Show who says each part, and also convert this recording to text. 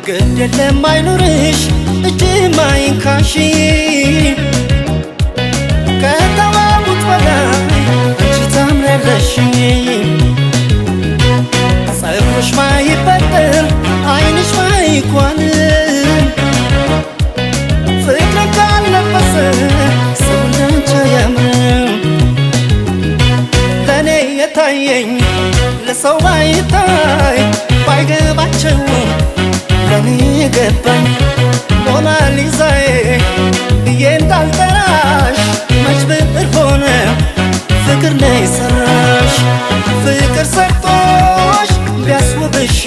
Speaker 1: ግድ የለም አይኑርሽ እጅም አይንካሽ፣ ከተዋቡት በላይ አንቺ ታምሪያለሽ። ፀጉርሽ ማይበጠር፣ አይንሽ ማይኳል፣ ፍቅር ካልለበሰ ሰው እንዳንቺ አያምርም። ለእኔ የታየኝ ለሰው ባይታይ፣ ባይገባቸውም ለእኔ ገባኝ። ሞናሊዛዬ ብዬ እንዳልጠራሽ መች ብዕር ሆነ፣ ፍቅር ነው የሰራሽ። ፍቅር ሰርቶሽ ቢያስውብሽ